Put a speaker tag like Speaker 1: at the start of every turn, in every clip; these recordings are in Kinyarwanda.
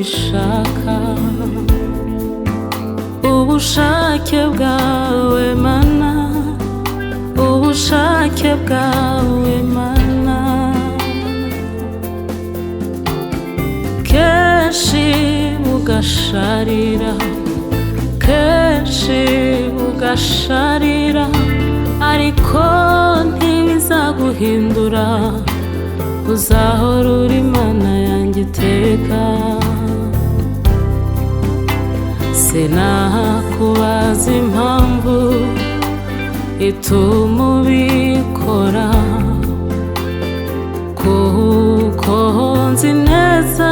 Speaker 1: ubishaka. Ubushake bwawe Mana, ubushake bwawe Mana. Kenshi bugasharira, kenshi bugasharira, ariko ntibizaguhindura, uzahora uri Mana yanjye iteka. Sinakubaza impamvu ituma ubikora, kuko nzi neza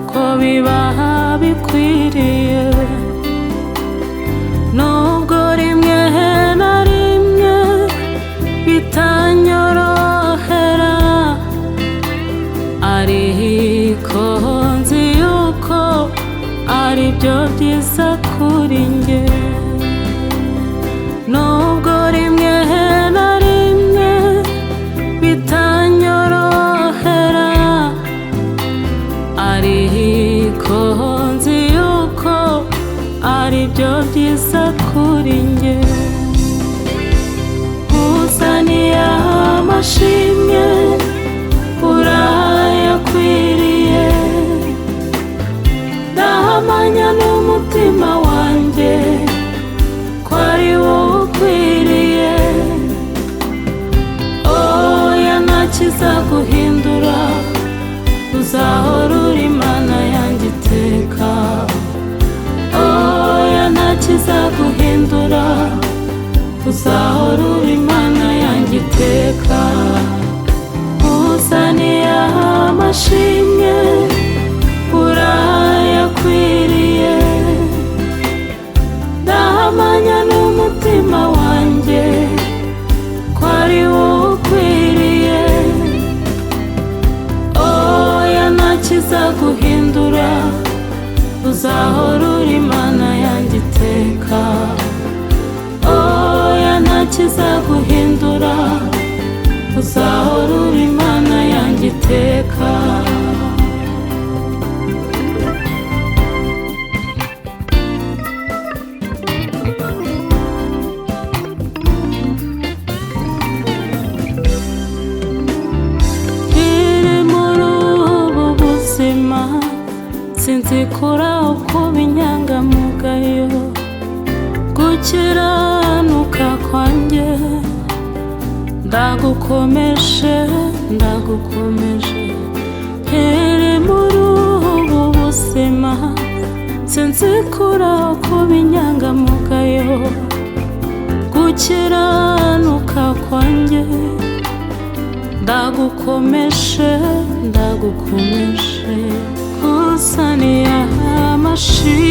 Speaker 1: ko biba bikwiriye. Nubwo rimwe na rimwe bitanyorohera, ariko nzi yuko ari byo byiza kuri njye. Nubwo rimwe na rimwe bitanyorohera, ariko nzi yuko ari byo byiza kuri njye. Nkuzaniye amashimwe urayakwiriye, ndahamanya n'umutima wanjye ko ari wowe ukwiriye. Oya ntakizaguhindura, uzahora uri Mana yanjye iteka. Oya ntakizaguhindura, uzahora uri Mana yanjye iteka. Nkuzaniye amashimwe urayakwiriye, ndahamanya n'umutima wanjye ko ari wowe ukwiriye. Oya ntakizaguhindura, uzahora uri Mana yanjye iteka. Oya ntakizaguhindura, uzahora uri Mana yanjye iteka. Iri muri ubu buzima sinzikura kuba inyangamugayo, gukiranuka kwanjye ndagukomeje, ndagukomeje. Iri muri ubu buzima sinzikura kuba inyangamugayo, gukiranuka kwanjye ndagukomeje, ndagukomeje. Nkuzaniye amashimwe.